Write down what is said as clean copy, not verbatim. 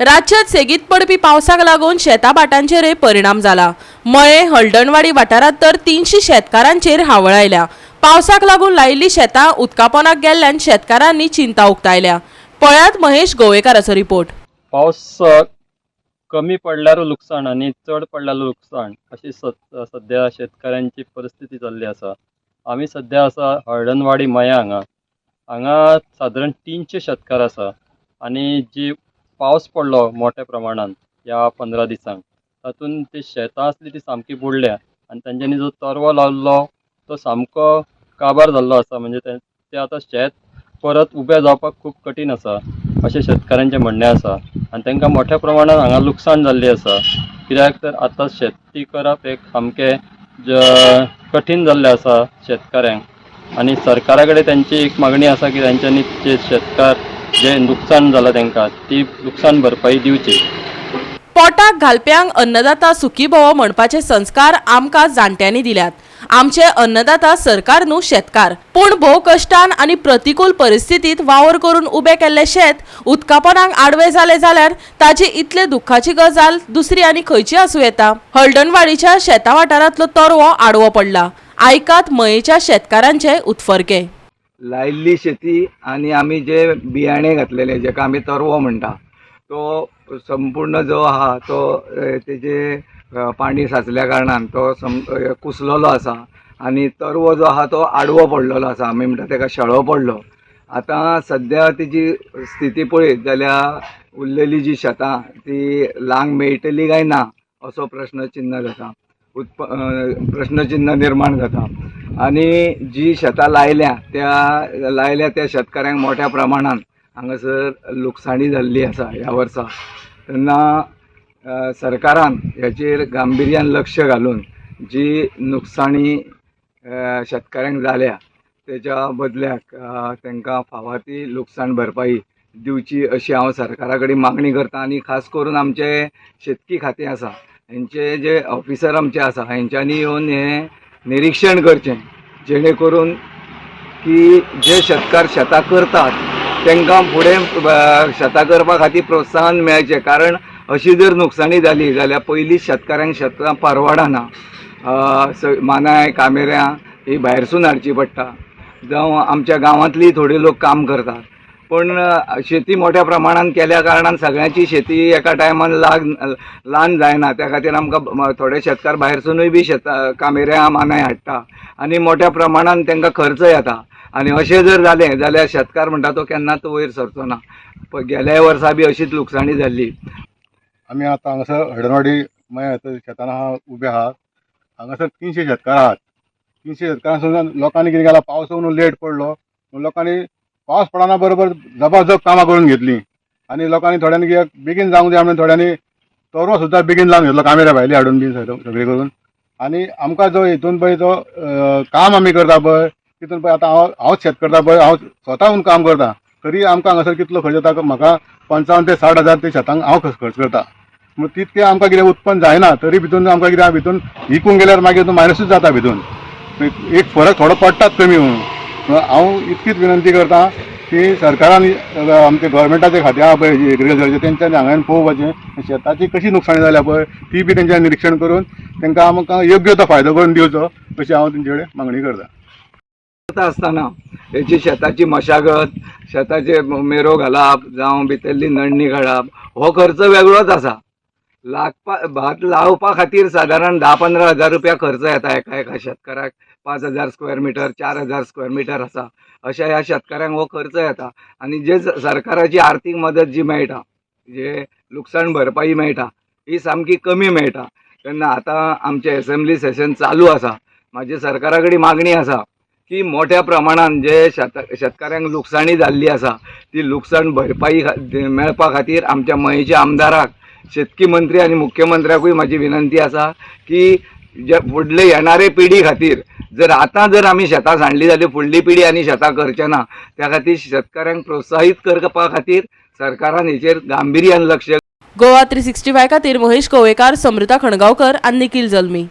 राज्यात सेगीत पडपी पावसाक लागून शेताभाटांचेरय परिणाम जाला. मये हळदणवाडी वाठारांत तर 300 शेतकारांचेर हावळ आयल्या. पावसाक लागून लायिल्ली शेतां उदकापोनाक गेल्ल्यान शेतकारांनी चिंता उक्तायल्या. पळयात महेश गोवेकाराचो रिपोर्ट. पावस कमी पडल्यार लुकसाण आनी चड पडल्यार लुकसाण अशी सद्या शेतकऱ्यांची परिस्थिती जाल्ली आसा. आमी सद्या आसा हळदणवाडी मया हांगा. हांगा सादारण 300 शेतकार आसा आनी जी पावस पडलो मोठ्या प्रमाणान ह्या 15 दिसांक, तातूंत ती शेतां आसली ती सामकी बुडल्या आनी तेंच्यांनी जो तरवो लावल्लो तो सामको काबार जाल्लो आसा. म्हणजे तें आतां शेत परत उबें जावपाक खूब कठीण आसा अशें शेतकाऱ्यांचें म्हणणें आसा आनी तांकां मोठ्या प्रमाणान हांगा लुकसाण जाल्ली आसा. कित्याक तर आतां शेती करप एक सामकें कठीण जाल्लें आसा शेतकाऱ्यांक आनी सरकारा कडेन तेंची एक मागणी आसा की तेंच्यांनी जे शेतकार जे लुकसाण जालां तांकां ती लुकसाण भरपाई दिवची. पोटाक घालप्यांक अन्नदाता सुखी भव म्हणपाचे संस्कार आमकां जाणट्यांनी दिल्यात. आमचे अन्नदाता सरकार न्हू, शेतकार. पूण भोव कश्टान आनी प्रतिकूल परिस्थितीत वावर करून उबे केल्ले शेत उदकापोनाक आडवे जाले जाल्यार ताची इतले दुख्खाची गजाल दुसरी आनी खंयची आसूं येता? हळदणवाडीच्या शेता वाठारांतलो तरवो आडवो पडला. आयकात मयेच्या शेतकारांचे उत्फर्के. लायिल्ली शेती आनी आमी जे बियाणे घातलेले, जेका आमी तरवो म्हणटा, तो संपूर्ण जो आहा तो तेजे पाणी साचल्या कारणान तो कुसलेलो आसा आनी तरवो जो आहा तो आडवो पडलेलो आसा. आमी म्हणटा तेका शेळो पडलो. आतां सद्या तेजी स्थिती पळयत जाल्यार उरलेली जी शेतां ती लांग मेळटली काय ना असो प्रश्न चिन्ह जाता, प्रश्नचिन्ह निर्माण जाता. आनी जी शेतां लायल्या त्या लायल्या त्या शेतकाऱ्यांक मोठ्या प्रमाणान हांगासर लुकसाणी जाल्ली आसा ह्या वर्सा. तेन्ना सरकारान हेचेर गांभिर्यान लक्ष घालून जी नुकसाणी शेतकाऱ्यांक जाल्या तेच्या बदल्याक तांकां फावा ती लुकसाण भरपाई दिवची अशी हांव सरकारा कडेन मागणी करता. आनी खास करून आमचे शेतकी खातें आसा, हेंचे जे ऑफिसर आमचे आसा, हेंच्यांनी येवन हें निरिक्षण करचें, जेणे करून की जे शेतकार शेतां करतात तांकां फुडें शेतां करपा खातीर प्रोत्साहन मेळचें. कारण अशी जर नुकसाणी जाली जाल्यार पयलींच शेतकाऱ्यांक शेतां परवडना. मानाय कामेऱ्यां ही भायरसून हाडची पडटा, जावं आमच्या गांवांतली थोडे लोक काम करतात. पूण शेती मोठ्या प्रमाणान केल्या कारणान सगळ्यांची शेती एका टायमान ल्हान जायना. त्या खातीर आमकां थोडे शेतकार भायरसुनूय बी शेतां कामेऱ्यां मानाय हाडटा आनी मोठ्या प्रमाणान तांकां खर्च येता. आनी अशें जर जालें जाल्यार शेतकार म्हणटा तो केन्नाच वयर सरचो ना. गेल्याय वर्सा बी अशीच लुकसाणी जाल्ली. आमी आतां हांगासर हळदणवाडी मया शेतान आहा उबे आहात. हांगासर 300 शेतकार आहात. 300 शेतकारां लोकांनी कितें केलां, पावस म्हणून लेट पडलो म्हणून लोकांनी पावस पडना बरोबर जबाजब कामां करून घेतलीं. आनी लोकांनी थोड्यांनी कित्याक बेगीन जावंक जाय म्हणून थोड्यांनी तोरो सुद्दां बेगीन लावन घेतलो, कामेऱ्या भायली हाडून बी सगळें करून. आनी आमकां जो हितून पळय जो काम आमी करता पळय तितून पळय आतां हांवच शेत करता पळय, हांव स्वताहून काम करता तरी आमकां हांगासर कितलो खर्च जाता. म्हाका 55 ते 60 हजार ते शेतांक हांव खर्च करता. मग तितकें आमकां कितें उत्पन्न जायना तरी भितून आमकां कितें भितून विकूंक गेल्यार मागीर मायनसूच जाता. भितून एक फरक थोडो पडटात कमी. म्हणून हांव इतकीच विनंती करता की सरकारान आमचे गव्हर्मेंटाचे खातें आहा पळय एग्रीकल्चरचें, तेंच्यांनी हांगा पळोवपाचें शेताची कशी नुकसाणी जाल्या पळय ती बी तेंच्यांनी निरिक्षण करून तांकां आमकां योग्य तो फायदो करून दिवचो अशी हांव तेंचे कडेन मागणी करता. करता आसतना हेची शेताची मशागत, शेताचे मेरो घालप जावं भितरली नडणी काडप हो खर्च वेगळोच आसा. लागपा भात लावपा खातीर सादारण 10-15 हजार रुपया खर्च येता एका एका शेतकाराक. 5000 स्क्वेअर मिटर, 4000 स्क्वेअर मिटर आसा अशा ह्या शेतकाऱ्यांक हो खर्च येता. आनी जे सरकाराची आर्थीक मदत जी मेळटा, जे लुकसाण भरपाई मेळटा, ही सामकी कमी मेळटा. तेन्ना आतां आमचें एसेंब्ली सेशन चालू आसा. म्हाजी सरकारा कडेन मागणी आसा की मोठ्या प्रमाणान जे शेतकाऱ्यांक लुकसाणी जाल्ली आसा ती लुकसाण भरपाई मेळपा खातीर आमच्या मयेच्या आमदाराक, शेतकी मंत्री आनी मुख्यमंत्र्याकूय म्हाजी विनंती आसा की जे फुडले येणारे पिढी खातीर जर आतां जर आमी शेतां सांडली जाल्यार फुडली पिढी आनी शेतां करचे ना. त्या खातीर शेतकाऱ्यांक प्रोत्साहीत करपा खातीर सरकारान हेचेर गांभिर्यान लक्ष गोवा 365 खातीर महेश गोवेकार, समृता खणगांवकर आनी निखिल जल्मी.